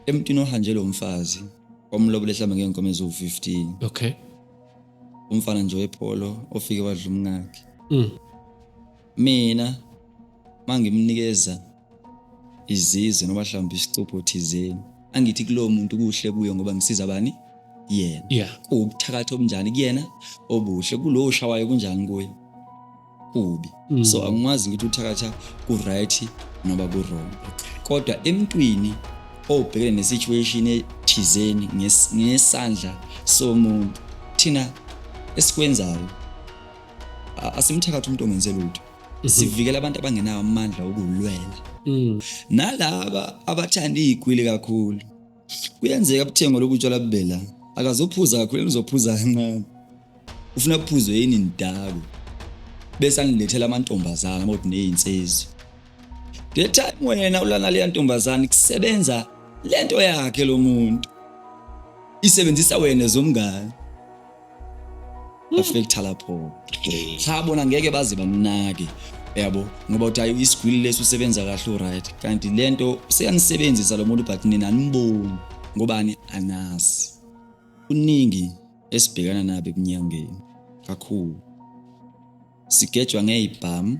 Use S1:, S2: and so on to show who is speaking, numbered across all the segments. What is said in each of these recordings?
S1: Emntwini ohanjelwe umfazi omlobole mhlawumbe ngey'nkomo eziwu-15.
S2: Okay.
S1: Umfana nje wepholo ofike wadla umngakhe. Mina mangimnikeza izizwe noma mhlawumbe isicupho thizeni angithi kulowo muntu kuhle kuye ngoba ngisiza bani yena. Kuwubuthakathi obunjani kuyena obuhle kulowo shawayo kunjani kuye kubi. So angikwazi ngithi uthakatha ku right noma ku wrong. Kodwa emntwini obhekene ne situation ethizeni ngesandla somuntu thina esikwenzayo asimthakathi umuntu ongenze lutho. Sivikela abantu abangenawo amandla okulwela. Nalaba abathanda igwili kakhulu kuyenzeka buthengwe lobu tshwala bube la akazophuza kakhulu uzophuza kancane ufuna kuphuzwe yini nidakwe bese anilethela amantombazana kodwa nezinsizwa the time wena ulana leya ntombazane kusebenza lento yakhe lo muntu isebenzisa wena zomngane affecta lapho cha bona ngeke baze banake yabo ngoba uthi ayi isigwili lesi usebenza kahle uright kanti lento seyanisebenzisa lo muntu but nina aniboni ngobani anazi kuningi esibhekana nabo ekunyangeni kakhulu sigejwa ngezibhamu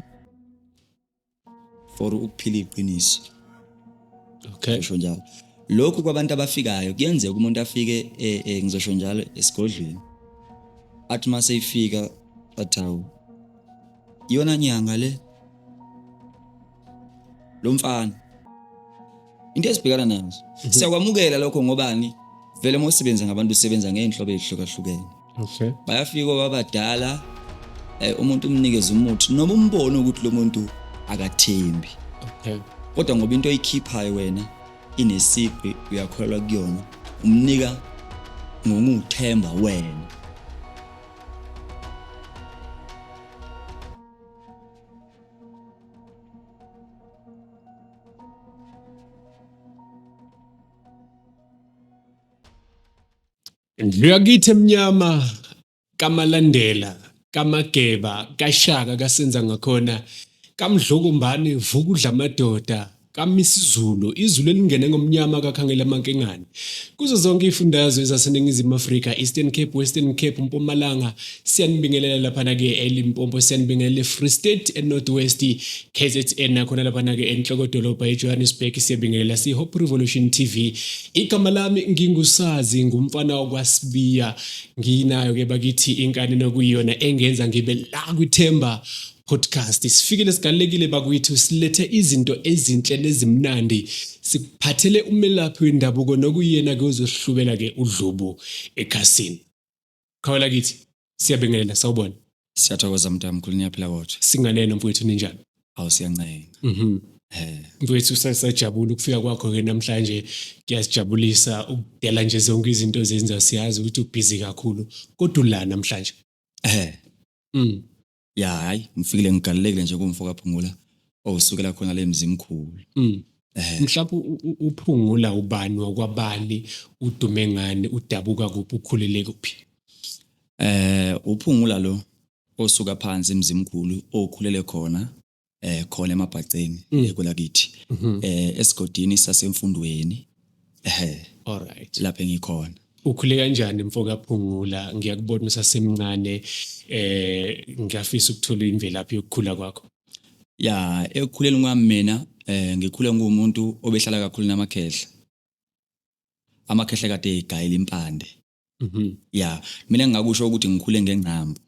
S1: for ukuphila iqiniso.
S2: Okay.
S1: Ngisho njalo. Lokhu kwabantu abafikayo kuyenzeka umuntu afike ngizosho njalo esigodlweni. Athi mase ifika athi hawu iyona nyanga le lo mfana into esibhekana nazo. Siyakwamukela lokho ngobani vele uma usebenza ngabantu usebenza ngey'nhlobo ey'hlukahlukene.
S2: Okay.
S1: Bayafika obabadala umuntu umnikeza umuthi noma umbone ukuthi lo muntu akathembi.
S2: Okay.
S1: Kodwa ngoba into oyikhiphayo wena inesigqi uyakholelwa kuyona umnika ngokuthemba wena.
S2: Ndlu yakithi emnyama kaMalandela kaMageba kaShaka kasenza ngakhona kaMdlokombane vuka udla amadoda kaMisizulu izulu elingene ngomnyama kakhangela amankengane kuzo zonke izifundazwe zaseNingizimu Afrika Eastern Cape Western Cape Mpumalanga siyanibingelela laphana ke eLimpopo siyanibingelela eFree State eNorth West KZN nakhona laphana ke enhlokodolobha eJohannesburg siyabingelela si Hope Revolution TV igama lami ngingusazi ngumfana wakwaSibiya nginayo ke bakithi inkani nokuyiyona engenza ngibe la kwithemba podcast sifikile sigalekile bakwethu silethe izinto ezinhle nezimnandi sikuphathele umelaphi wendabuko nokuyena ke uzosihlubela ke udlubu ekhasini khawela kithi siyabingelela sawubona.
S1: Siyathokoza mntamkhulu niyaphila kodwa.
S2: Singaneno mfowethu ninjani?
S1: Awu siyancenga.
S2: Mfowethu sasajabula ukufika kwakho ke namhlanje kuyasijabulisa ukudela nje zonke izinto ozenza siyazi ukuthi ubhizi kakhulu kodwa ula namhlanje.
S1: Ya hayi ngifikile ngigalelekile nje kumfo kaPhungula owusukela khona le Mzimkhulu.
S2: Mhlawumbe uPhungula ubani wakwabani udume ngani udabuka kuphi ukhulele kuphi?
S1: uPhungula lo osuka phansi eMzimkhulu okhulele khona khona emabhaceni kwelakithi esigodini sasemfundweni
S2: All right.
S1: Lapha engikhona.
S2: Ukhule kanjani mfo kaPhungula? Ngiyakubona usasemncane ngiyafisa ukuthola imvelaphi yokukhula kwakho.
S1: Ya ekukhuleni kwami mina ngikhule ngumuntu obehlala kakhulu namakhehla. Amakhehla kade egayela impande. Ya mina ngingakusho ukuthi ngikhule ngengqambu.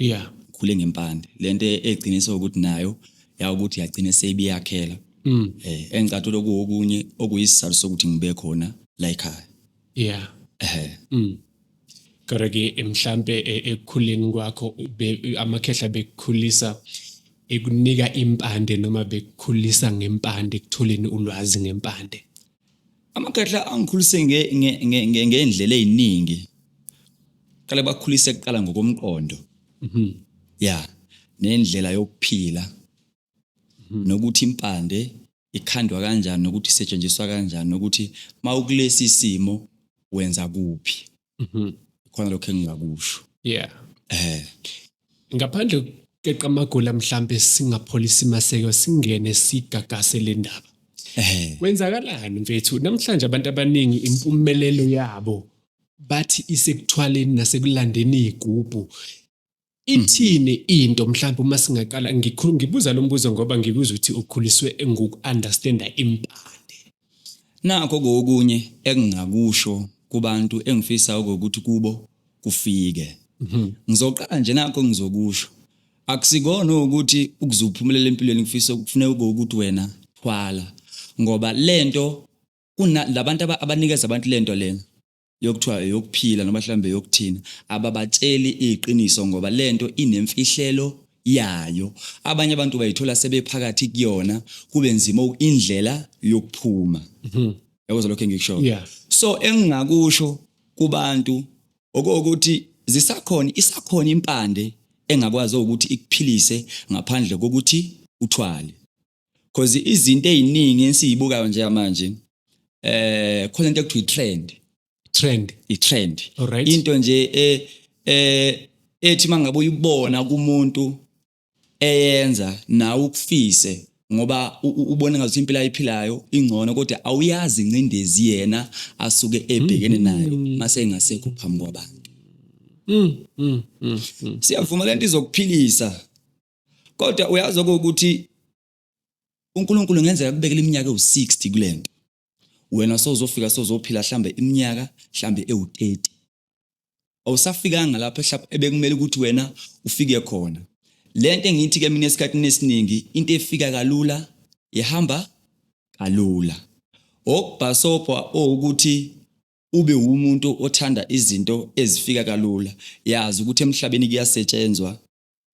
S1: Ngikhule ngempande. Lento eqinisa ukuthi nayo ya ukuthi yagcina seyibiyakhela. Engicathulo kuwokunye okuyisizathu sokuthi ngibe khona la ekhaya.
S2: Kodwa ke mhlambe ekukhuleni kwakho amakhehla bekukhulisa ekunika impande noma bekukhulisa ngempande ekutholeni ulwazi ngempande?
S1: Amakhehla angikhulise ngendlela eziningi. Qale bakhulise kuqala ngokomqondo. Ya, nendlela yokuphila. Nokuthi impande ikhandwa kanjani nokuthi isetshenziswa kanjani nokuthi mawukulesi simo wenza kuphi. Khona lokho engingakusho.
S2: Ngaphandle keqa amagula mhlambe singapholisa imaseko singene sigagase le ndaba. Kwenzakalani mfethu namhlanje abantu abaningi impumelelo yabo bathi isekuthwaleni nasekulandeni igubhu. Ithini into mhlawumbe uma singaqala ngikhuluma ngibuza lo mbuzo ngoba ngikuzwa ukuthi ukhuliswe ngoku-understanda impande.
S1: Nakho kokunye engingakusho kubantu engifisa ukuthi kubo kufike. Ngizoqala nje nakho ngizokusho. Akusikona ukuthi ukuze uphumelele empilweni kufisa kufuneka ukuthi wena thwala ngoba lento kuna labantu abanikeza abantu lento lena yokuthiwa eyokuphila noma mhlambe yokuthina ababatsheli iqiniso ngoba lento inemfihlelo yayo. Abanye abantu bayithola sebephakathi kuyona kube nzima indlela yokuphuma. Yabo lokho engikusho. So engingakusho kubantu okokuthi zisakhona isakhona impande engakwazi ukuthi ikuphilise ngaphandle kokuthi uthwale. Cause izinto eziningi esizibukayo nje manje khona into ekuthiwa i-trend.
S2: Trend.
S1: I-trend.
S2: Alright.
S1: Into nje ethi mangabe uyibona kumuntu eyenza nawe ukufise ngoba ubona ngathi impilo ayiphilayo ingcono kodwa awuyazi incindezi yena asuke ebhekene nayo mase engasekho phambi kwabantu. Siyavuma lento izokuphilisa kodwa uyazi ukuthi uNkulunkulu ngenzeka kubekela iminyaka ewu60 kulento wena sowuzofika sowuzophila mhlambe iminyaka mhlambe ewu30 awusafikanga lapho mhlawumbe ebekumele ukuthi wena ufike khona. Lento engithi ke mina esikhathini esiningi into efika kalula ihamba kalula. Okubhasobha ukuthi ube umuntu othanda izinto ezifika kalula, yazi ukuthi emhlabeni kuyasetshenzwa,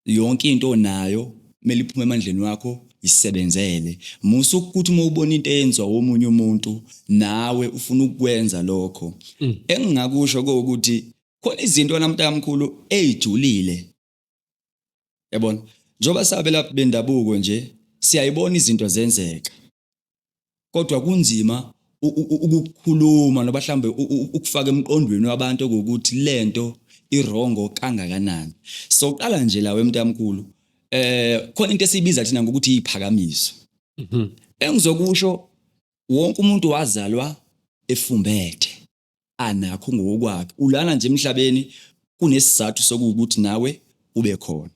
S1: yonke into onayo kumele iphume emandleni wakho isebenzele. Musa ukuthi uma ubona into eyenziwa omunye umuntu nawe ufuna ukwenza lokho. Engingakusho ukuthi khona izinto namntakamkhulu ezijulile. Yabona, njengoba sabela bendabuko nje siyayibona izinto zenzeka. Kodwa kunzima ukukhuluma noba mhlambe ukufaka emqondweni wabantu ukuthi lento irongo kangakanani. So qala nje la wemntamkhulu khona into esibiza thina ngokuthi iphakamiso. Engizokusho wonke umuntu wazalwa efumbethe anakho ngokwakhe. Ulana nje emhlabeni kunesizathu sokuthi nawe ube khona.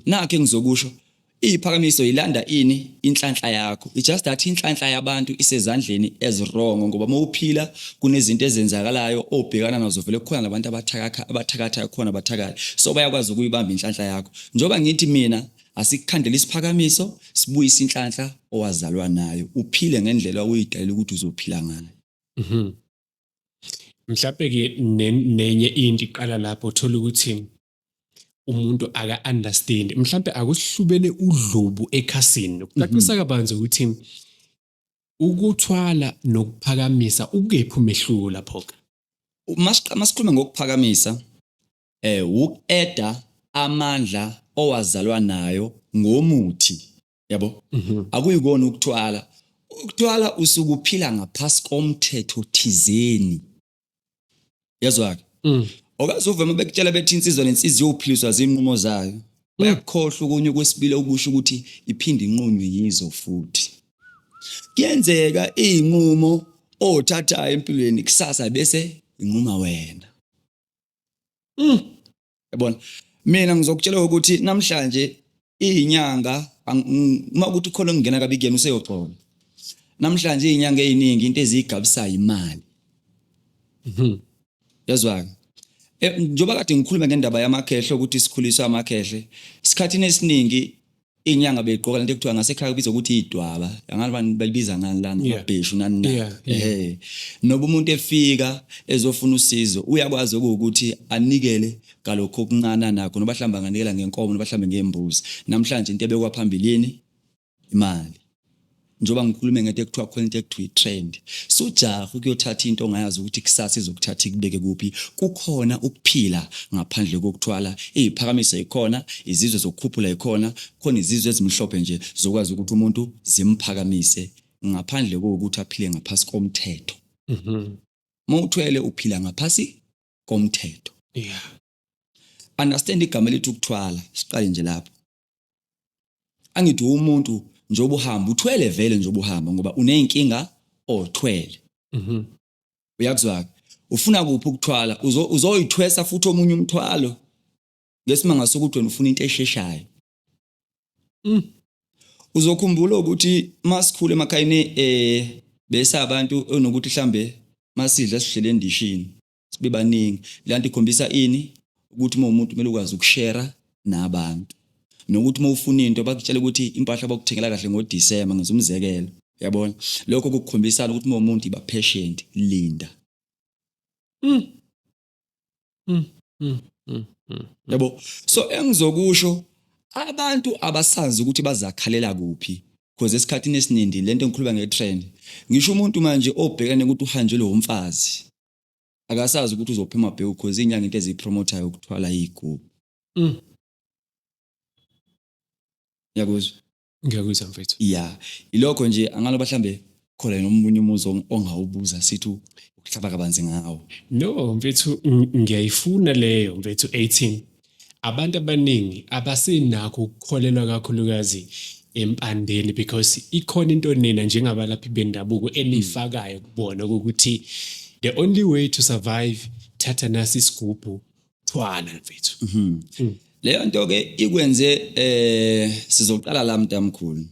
S1: Nakho engizokusho iphakamiso ilanda ini inhlanhla yakho. It's just that inhlanhla yabantu isezandleni ezirongo ngoba mawuphila kunezinto ezenzakalayo obhekana nazo vele kukhona nabantu abathakatha khona abathakathi. So bayakwazi ukuyibamba inhlanhla yakho. Njengoba ngithi mina asikukhandele isiphakamiso sibuyise inhlanhla owazalwa nayo uphile ngendlela oyidalela ukuthi uzophila ngayo.
S2: Mhlawumbe ke nenye into iqala lapho uthola ukuthi umuntu aka understand mhlawumbe akusihlubele udlubu ekhasini ukucacisa kabanzi ukuthi ukuthwala nokuphakamisa ukephi umehluko lapho ke.
S1: Masikhuluma ngokuphakamisa ukueda amandla owazalwa nayo ngomuthi, yabo. Akuyikona ukuthwala. Ukuthwala usuke uphila ngaphasi komthetho thizeni. Yezwa ke. Okaze uvema bekutshela bethi insizwa nensizwa iyophiliswa zinqumo zayo. Bayakukhohlwa okunye kwesibili okusho ukuthi iphinde inqunywe yizo futhi. Kuyenzeka izinqumo othathayo empilweni kusasa bese inquma wena. Yabona, mina ngizokutshela ukuthi namhlanje izinyanga uma ukuthi khona okungena kabi kuyena useyoxola. Namhlanje izinyanga eziningi into eziyigabisayo imali. Yazwa ke. Njengoba kade ngikhuluma ngendaba yamakhehle ukuthi sikhuliswa amakhehle, isikhathini esiningi inyanga beyigqoka lento ekuthiwa ngasekhaya kubizwa ukuthi idwaba. Angazi bani balibiza ngani lana, amabheshu nani na. Noba umuntu efika ezofuna usizo uyakwazi ukuthi anikele ngalokho okuncane nakho, noba mhlawumbe anganikela ngenkomo noba mhlawumbe ngembuzi. Namhlanje into ebekwa phambilini imali. Njengoba ngikhulume ngento ekuthiwa khona into ekuthiwa i-trend. Sujaha ukuyothatha into ongayazi ukuthi kusasa izokuthatha ikubeke kuphi. Kukhona ukuphila ngaphandle kokuthwala. Iziphakamiso ikhona, izizwe zokukhuphula ikhona, khona izizwe ezimhlophe nje zokwazi ukuthi umuntu zimphakamise ngaphandle kokuthi aphile ngaphasi komthetho. Mawuthwele uphila ngaphasi komthetho. Understand igama elithi ukuthwala, siqale nje lapho. Angithi umuntu Njengoba uhamba uthwele vele, njengoba uhamba ngoba uneyinkinga othwele. Uyakuzwa? Ufuna kuphi ukuthwala? Uzoyithwesa futhi omunye umthwalo ngesimanga sokuthi wena ufuna into esheshayo. Uzokhumbula ukuthi masikhule emakhayeni bese abantu onokuthi mhlambe masidla sihlele endishini sibe baningi. Lanto ikhombisa ini? Ukuthi uma umuntu kumele ukwazi ukushare nabantu, nokuthi uma ufuna into bakutshela ukuthi impahla bakuthengela kahle ngoDisemba, ngenza umzekelo, yabona. Lokho kukukhombisana ukuthi uma umuntu iba patient, linda. Yabo, so engizokusho, abantu abasazi ukuthi bazakhalela kuphi, because esikhathini esiningi lento engikhuluma nge-trend, ngisho umuntu manje obhekane ukuthi uhanjelwe umfazi akasazi ukuthi uzophuma bheke, because inyanga into eziyipromotayo ukuthwala iy'gubhu. Yakuzwa?
S2: Ngiyakuzwa, mfethu.
S1: Ya, ilokho nje. Angaloba mhlambe khona nomunye umuzi ongawubuza, sithi ukuhlaba kabanzi ngawo.
S2: No mfethu, ngiyayifuna leyo, mfethu. 18 abantu abaningi abasenakho ukukholelwa kakhulukazi empandeni, because ikhona into nina njengabalaphi bendabuko enifakayo kubona ukuthi the only way to survive, thatha nasi isigubhu, thwala, mfethu.
S1: Leyo nto ke ikwenze sizoqala la, mntamkhulu,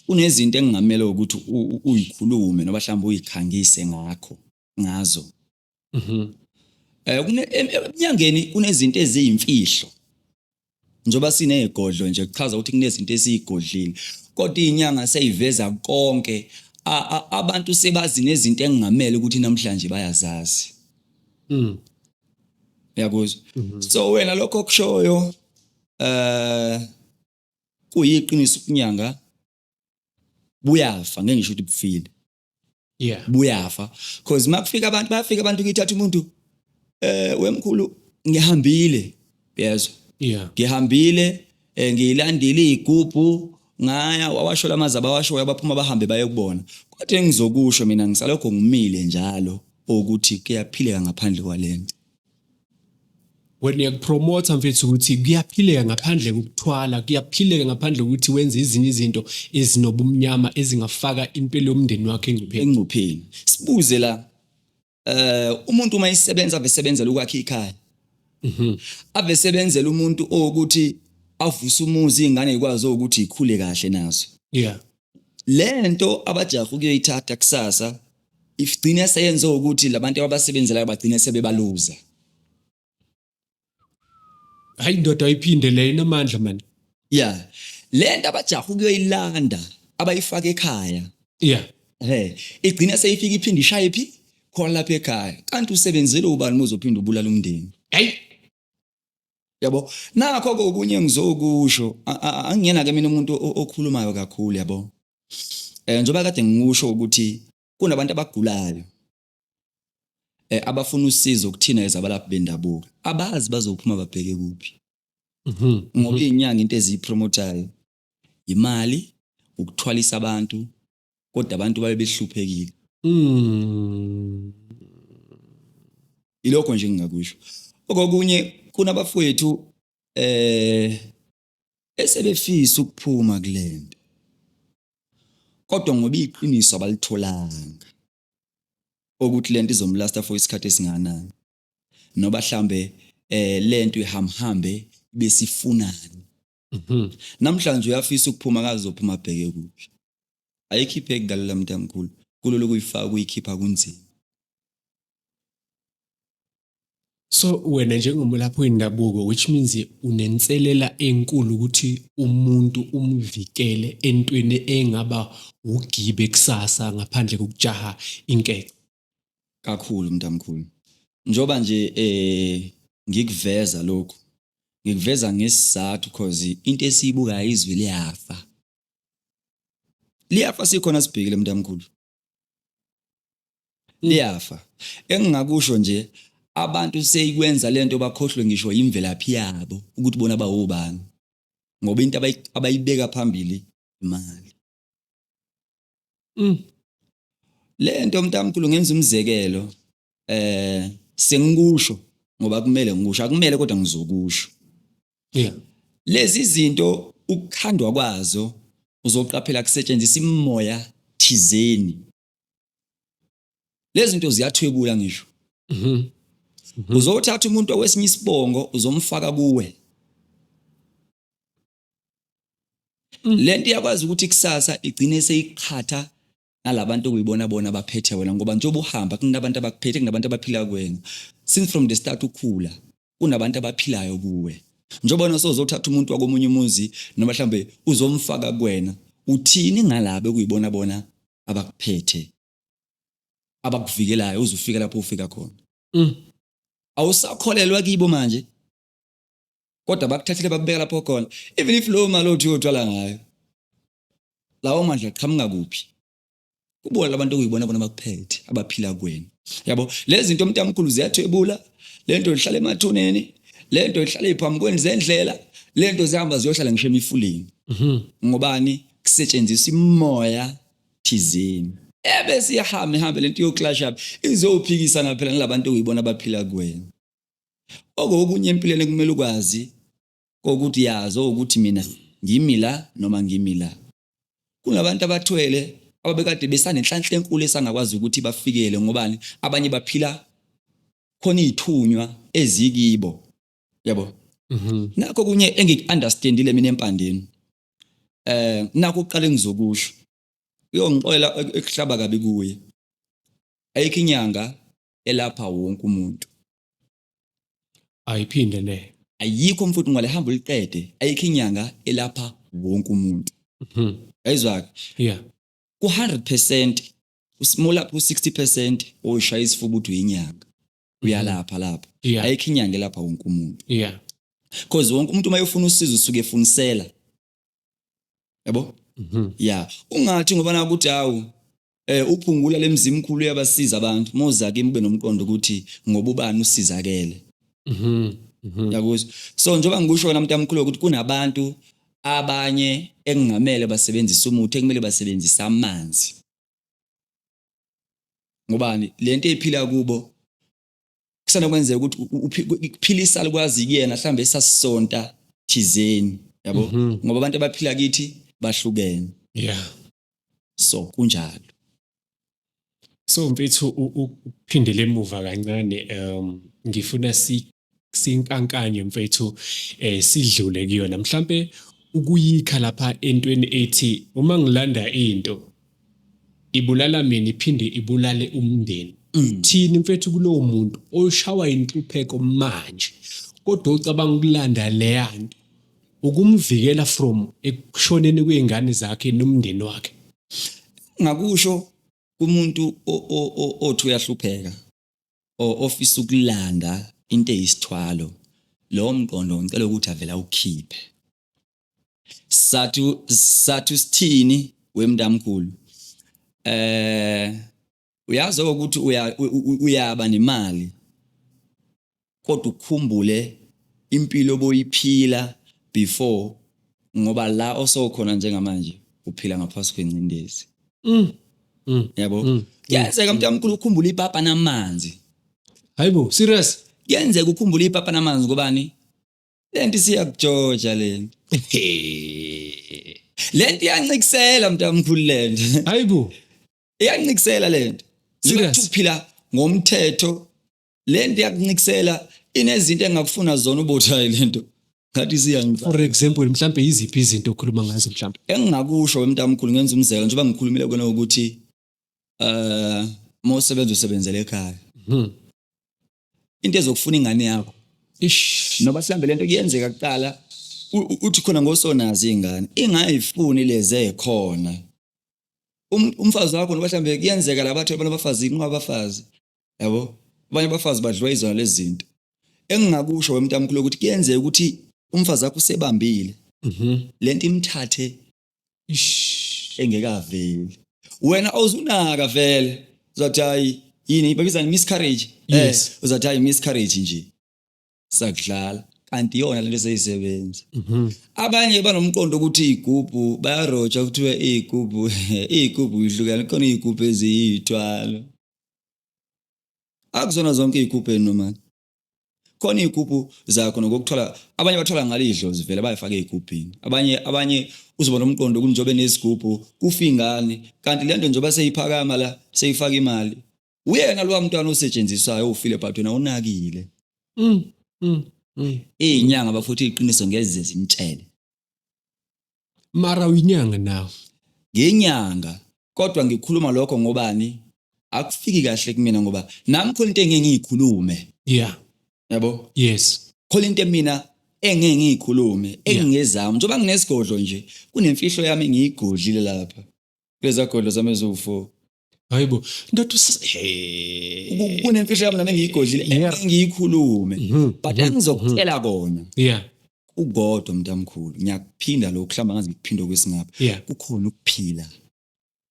S1: kunezinto engingamele ukuthi uyikhulume noma mhlawumbe uyikhangise ngakho ngazo. Kune eminyangeni kunezinto eziyimfihlo. Njengoba sinezigodlo nje, kuchaza ukuthi kunezinto esiyigodlile, kodwa izinyanga seyiveza konke. Abantu sebazi nezinto engingamele ukuthi namhlanje bayazazi. Uyakuzwa? So wena lokho okushoyo kuyiqiniso, ukunyanga buyafa, ngeke ngisho ukuthi bufile. Buyafa, because makufika abantu, bayafika abantu ngithatha umuntu, wemkhulu, ngihambile, yezwa? Ngihambile, ngiyilandile izigubhu, ngaya wawasho lamazaba awasho, abaphuma bahambe baye kubona. Kodwa engizokusho mina, ngisalokho ngimile njalo ukuthi kuyaphileka ngaphandle kwalento.
S2: Wena uyakupromotha, mfethu, ukuthi kuyaphileka ngaphandle kokuthwala, kuyaphileka ngaphandle kokuthi wenze ezinye izinto ezinobumnyama ezingafaka impilo yomndeni wakho engcupheni.
S1: Engcupheni. Sibuze la, umuntu uma isebenza ave sebenzela ukwakha ikhaya, ave sebenzela umuntu ukuthi avuse umuzi, ingane ikwazi ukuthi ikhule kahle nazo. Lento abajaha ukuyoyithatha kusasa igcine seyenze ukuthi labantu abasebenzelayo bagcine sebebaluza.
S2: Hayi ndoda, ayiphinde leyo, inamandla man.
S1: Yeah, lento abajaha ukuyoyilanda abayifaka ekhaya, igcina seyifika iphinde ishaye phi? Khona lapha ekhaya. Kanti usebenzele ubani uzophinda ubulala umndeni?
S2: Hayi.
S1: Yabo, nakho kokunye ngizokusho, angiyena ke mina umuntu okhulumayo kakhulu, yabo. Njengoba kade ngikusho ukuthi kunabantu abagulayo abafuna usizo kuthina ezabalaphi bendabuko, abazi bazophuma babheke kuphi, ngoba izinyanga into eziyipromotayo imali, ukuthwalisa abantu, kodwa abantu babe behluphekile. Ilokho nje engingakusho. Okokunye, kunabafowethu esebefisa ukuphuma kulento, kodwa ngoba iqiniso abalitholanga ukuthi lento izomlasta for isikhathi esingakanani, noba mhlambe lento ihamhambe besifunani. Namhlanje uyafisa ukuphuma, akazophuma abheke kuphi? Ayikhipheki kalula, mntamkhulu. Kulula ukuyifaka, ukuyikhipha kunzima.
S2: So wena njengomlaphi wendabuko, which means unenselela enkulu ukuthi umuntu umvikele entweni engaba ugibe kusasa ngaphandle kokujaha inkece.
S1: Kakhulu, mntamkhulu. Njoba nje ngikuveza lokhu, ngikuveza ngesizathu, cause into esiyibukayo, izwe liyafa, liyafa, sikhona sibhekile, mntamkhulu, liyafa. Engingakusho nje, abantu seyikwenza lento bakhohlwe ngisho imvelaphi yabo, ukuthi bona bawobani, ngoba into abayibeka phambili imali. Lento, mntamkhulu, ngenza umzekelo, sengikusho ngoba kumele ngikusho, akumele kodwa ngizokusho. Lezi zinto ukukhandwa kwazo. Uzoqaphela kusetshenziswa imimoya thizeni. Lezi zinto ziyathwebula ngisho. Uzothatha umuntu okwesinye isibongo uzomfaka kuwe. Lento iyakwazi ukuthi kusasa igcine seyiqhatha nalabantu okuyibona bona abaphethe wena, ngoba njengoba uhamba kunabantu abakuphethe, kunabantu abaphila kuwena. Since from the start ukhula kunabantu abaphilayo kuwe. Njengoba wena sozothatha umuntu wakomunye umuzi noma mhlambe uzomfaka kuwena, uthini ngalabo okuyibona bona abakuphethe, abakuvikelayo uze ufike lapho ufika khona? Awusakholelwa kibo manje, kodwa bakuthathile bakubeka lapho khona. Even if lowo mali othi uyothwala ngayo, lawo mandla aqhamuka kuphi? Kubona labantu okuyibona bona bakuphethe, abaphila kuwena. Yabo, lezi zinto mntamkhulu ziyathwebula, lento ihlala emathuneni, lento ihlala eziphambukweni zendlela, lento zihamba ziyohlala ngisho emifuleni. Ngobani? Kusetshenziswa imoya thizeni. Ebese iyahamba ihambe lento iyoclash up, izophikisana phela nalabantu okuyibona abaphila kuwena. Okokunye empilweni kumele ukwazi kokuthi yazi ukuthi mina ngimi la noma ngimi la. Kunabantu abathwele ababekade besanenhlanhla enkulu esangakwazi ukuthi bafikele, ngobani? Abanye baphila khona izithunywa ezikibo, yabo. Nakho kunye engiku-understandile mina empandeni, nakho kuqale ngizokusho, uyongixolela ekuhlaba kabi kuye. Ayikho inyanga elapha wonke umuntu.
S2: Ayiphinde ne.
S1: Ayikho mfuthu, ngalihamba uliqede. Ayikho inyanga elapha wonke umuntu. Ayizwa-ke?
S2: Yeah.
S1: Ku 100% usimula ku 60% oshaya isifuba uthi uyinyanga. Uyalapha lapha. Ayikho inyanga elapha wonke umuntu. Because wonke umuntu uma efuna usizo usuke efunisela. Yabo? Yeah. Ungathi ngoba nakuthi hawu uphungula lemzimkhulu uyabasiza abantu, moza kimi ube nomqondo ukuthi ngoba ubani usizakele. Yakuzwa. So njengoba ngikusho wena mntamkhulu ukuthi kunabantu abanye ekungamele basebenzise umuthi, ekumele basebenzise amanzi. Ngobani? Lento ephila kubo kusenokwenzeka ukuthi kuphila isalukwazi kuyena mhlambe esasonta thizeni, yabo? Ngoba abantu abaphila kithi bahlukene. So kunjalo.
S2: So mfethu, ukuphindele emuva kancane, ngifuna sinkankanye mfethu, sidlule kuyona mhlambe ukuyikha lapha entweni ethi uma ngilanda into ibulala mina iphinde ibulale umndeni. Thini mfethu kulowo muntu oshawa inhlupheko manje kodwa ucabanga ukulanda leya nto ukumvikela from ekushoneni kwezingane zakhe nomndeni wakhe?
S1: Ngakusho kumuntu othi uyahlupheka ofisa ukulanda into eyisithwalo, lowo mqondo ngicela ukuthi avela ukhiphe. Sathu sithini wemntamkhulu? Uyazi ukuthi uyaba nemali kodwa ukukhumbule impilo oboyiphila before, ngoba la osokhona njengamanje uphila ngaphansi kwengcindezi. Yabo? Kuyenzeka mntamkhulu ukukhumbula ipapa namanzi.
S2: Hayibo, serious?
S1: Kuyenzeka ukukhumbula ipapa namanzi ngobani? Lento isiyakujoja lento. Lento iyancikisela mntamkhulu lento.
S2: Hayibo.
S1: Iyancikisela lento.
S2: Serious?
S1: Uphila ngomthetho, lento iyakuncikisela, inezinto engakufuna zona ubothayi lento. Ngathi siyangicela.
S2: For example, mhlambe yiziphi izinto okhuluma ngazo mhlambe?
S1: Engingakusho wemntamkhulu ngenza umzekelo njengoba ngikhulumile kona ukuthi mawusebenza usebenzele ekhaya. Into ezokufuna ingane yakho.
S2: Ish.
S1: Noba sihambe lento kuyenzeka kuqala uthi khona ngosonazi ingane ingayifuni leze ekhona. Umfazi wakho noba mhlambe kuyenzeka labathu abantu abafazi inqwaba abafazi. Yabo? Abanye abafazi badliwa izona lezi zinto. Engingakusho wemntamkhulu ukuthi kuyenzeka ukuthi umfazi wakho usebambile. Lento imthathe
S2: Ish.
S1: Engekaveli. Wena awuzunaka vele. Uzathi hayi yini babiza miscarriage.
S2: Yes.
S1: Uzathi hayi miscarriage nje. Sakudlala. Kanti yona lento seyisebenza. Abanye banomqondo ukuthi igubhu bayaroja kuthiwe igubhu igubhu ihlukene khona igubhu eziyithwalo. Akuzona zonke izigubhu noma. Khona iy'gubhu zakho nokokuthola, abanye bathola ngalo idlozi vele bayifake ey'gubhini. Abanye uzoba nomqondo ukuthi njengoba enesigubhu kufa ingane, kanti le nto njengoba seyiphakama la seyifaka imali. Uyena lowa mntwana osetshenziswayo ufile but wena unakile. Iy'nyanga bafuthi iqiniso ngeze zinitshele.
S2: Mara uyinyanga nawe.
S1: Ngiyinyanga kodwa ngikhuluma lokho ngobani? Akufiki kahle kumina ngoba nami khona into engeke ngiyikhulume.
S2: Yeah.
S1: Yabo?
S2: Yes.
S1: Khona into mina engeke ngiyikhulume engingezami njengoba nginesigodlo nje kunemfihlo yami engiyigodlile lapha. Kuleza godlo zami eziwu-4.
S2: Hayibo, ndoda
S1: hey. Kunemfihlo yami nami engiyigodlile engiyikhulume. But engizokutshela kona.
S2: Yeah.
S1: Kukodwa mntamkhulu, ngiyakuphinda lokhu mhlawumbe angazi ngikuphinde okwesingapha. Kukhona ukuphila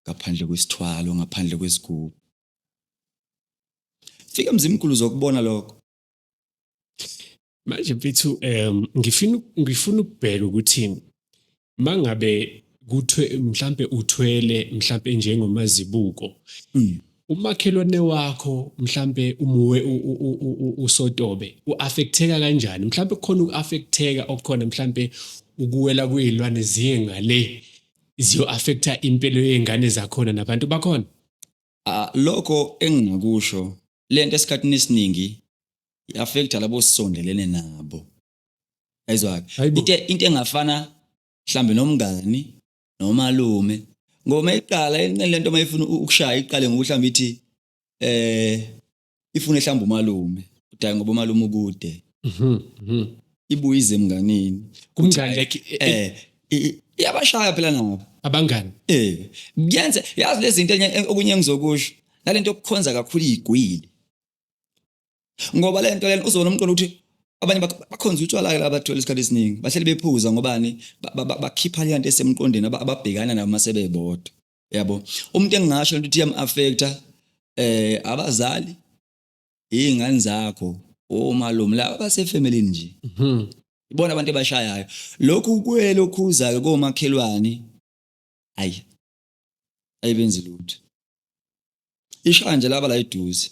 S1: ngaphandle kwesithwalo, ngaphandle kwesigubhu. Fika emzimkhulu uzokubona lokho.
S2: Manje mfethu ngifuna ukubheka ukuthi mangabe kuthwe mhlambe uthwele mhlambe njengomazibuko umakhelwane wakho mhlambe umuwe usotobe uaffecteka kanjani, mhlambe kukhona ukuaffecteka okukhona, mhlambe ukuwela kuyilwane ziye ngale ziyo affecta impilo yezingane zakhona nabantu bakhona.
S1: Lokho engingakusho lento esikhathini esiningi i-affecta labo osondelene nabo. Ayizwa-ke into engafana mhlambe nomngani nomalume, ngoba iqala lento mayifuna ukushaya iqale ngokuhlamba ithi ifune mhlawumbe umalume, udayi ngoba umalume ukude. Ibuye ize emnganini.
S2: Kumngani like
S1: iyabashaya phela nabo
S2: abangani.
S1: Kuyenze yazi lezi zinto okunye engizokusho nalento yokukhonza kakhulu igwili. Ngoba lento lena uzobona umqondo ukuthi abanye bakhonza utshwala ke labathola isikhathi esiningi bahleli bephuza ngobani bakhipha le nto esemqondweni ababhekana nayo mase bebodwa. Yabo, umuntu engingasho ukuthi iyam-affecta abazali, iy'ngane zakho, omalume laba abasefemelini nje. Ibona abantu abashayayo. Lokhu kwelokhuza-ke komakhelwane, ayi ayibenzi lutho. Ishaya nje laba la eduze.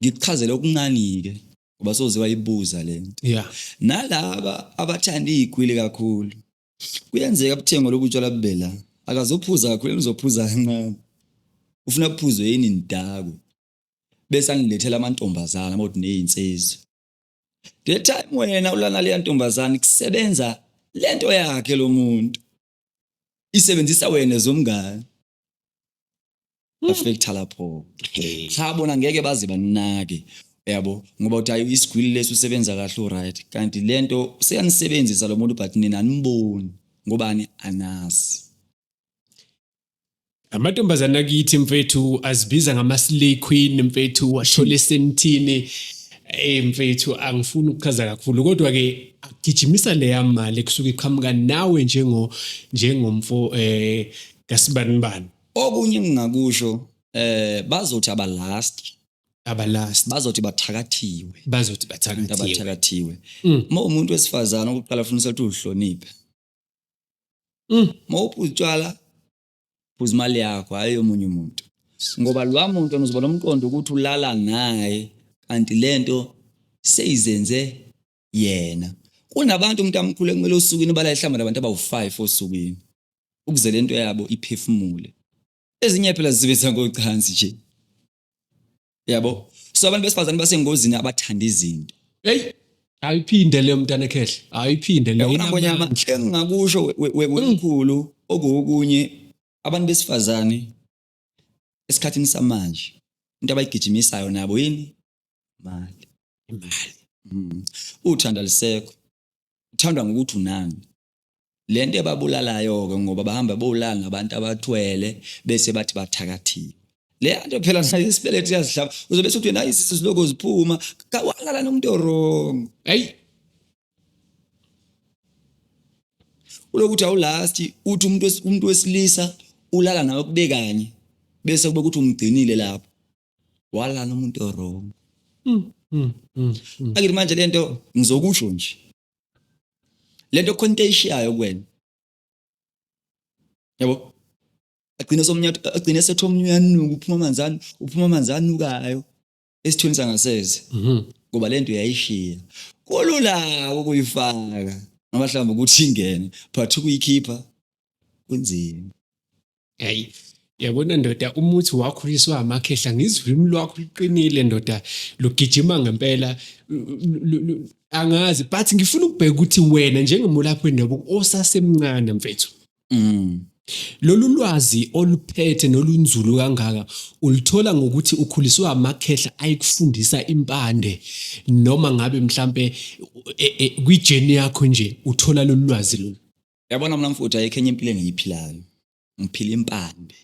S1: Ngikuchazele okuncane-ke ngoba soze wayibuza le nto.
S2: Yeah.
S1: Nalaba abathanda iy'gwili kakhulu. Kuyenzeka buthengwe lobu tshwala bube la. Akazophuza kakhulu, uzophuza kancane. Ufuna kuphuzwe yini nidakwe. Bese anilethela amantombazana abathi nezinsizwa. The time wena ulana leya ntombazana kusebenza lento yakhe lo muntu. Isebenzisa wena zomngane. Affecta lapho. Cha bona ngeke baze banake. Yabo, ngoba uthi ayi isigwili lesi usebenza kahle uright, kanti lento seyanisebenzisa lo muntu but nina aniboni ngobani anazi.
S2: Amantombazana akithi mfethu azibiza ngama-slay queen mfethu, wathola esentini. Mfethu angifuni ukuchaza kakhulu kodwa ke agijimisa leya mali kusuke iqhamuka nawe njengomfo kasibanibani.
S1: Okunye engingakusho bazothi abalast,
S2: abalast
S1: bazothi bathakathiwe,
S2: bazothi bathakathiwe,
S1: abathakathiwe. Uma umuntu wesifazana okokuqala ufuna ukuthi uhloniphe. Uma uphuza utshwala phuza imali yakho, hayi omunye umuntu. Ngoba lo muntu uzoba nomqondo ukuthi ulala naye kanti lento seyizenze yena. Kunabantu umuntu amkhulu ekumele osukwini bala ehlamba nabantu abawu5 osukwini ukuze lento yabo iphefumule. Ezinye phela zisebenzisa ngocansi nje. Yabo. So abantu besifazane basengozini abathanda izinto.
S2: Hey, ayiphinde leyo mntana ekhehle. Ayiphinde leyo.
S1: Ngonyama engingakusho wemkhulu okukunye abantu besifazane esikhathini samanje into abayigijimisayo nabo yini? Imali.
S2: Imali.
S1: Uthanda lisekho. Uthandwa ngokuthi unani. Lento ebabulalayo ke ngoba bahamba bolala nabantu abathwele bese bathi bathakathiwe. Le nto phela nayo isibeletho iyazihlaba. Uzobe uthi nayi isisu siloko ziphuma, walala nomuntu wrong.
S2: Hey.
S1: Ulokuthi awulast uthi umuntu wesilisa ulala nawe kube kanye bese kube ukuthi umgcinile lapho. Walala nomuntu wrong. Akithi manje lento ngizokusho nje. Lento khona into eyishiyayo kuwena. Yabo? Agcine somnye agcine sethu omnye uyanuka uphuma amanzi uphuma amanzi anukayo esithweni sangasese. Ngoba lento uyayishiya. Kulula ukuyifaka noma mhlawumbe ukuthi ingene, but ukuyikhipha kunzima.
S2: Hayi, yabona ndoda, umuthi wakhuliswa amakhehla, ngizwe ulimi lwakho luqinile ndoda, lugijima ngempela, angazi, but ngifuna ukubheka ukuthi wena njengomulaphi wendabuko osasemncane mfethu, lolu lwazi oluphethe nolunzulu kangaka ulithola ngokuthi ukhuliswe amakhehla ayikufundisa impande, noma ngabe mhlambe kwi-journey yakho nje uthola lolu lwazi lolu?
S1: Yabona mina mfuthu, ayikho enye impilo engiyiphilayo. Ngiphila impande,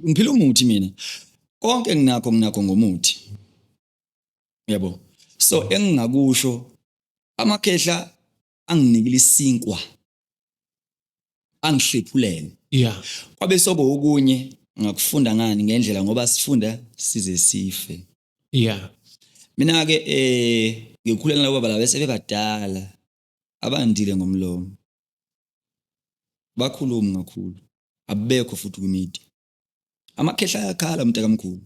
S1: ngiphila umuthi mina. Konke enginakho nginakho ngomuthi, yabo. So engingakusho, amakhehla anginikile isinkwa, angihlephulele. Kwabe soko okunye ngakufunda ngani ngendlela, ngoba sifunda size sife. Mina ke ngikhulela nabo baba laba sebebadala, abandile ngomlomo, bakhuluma kakhulu, abekho futhi kwi-media. Amakhehla ayakhala, mntakamkhulu.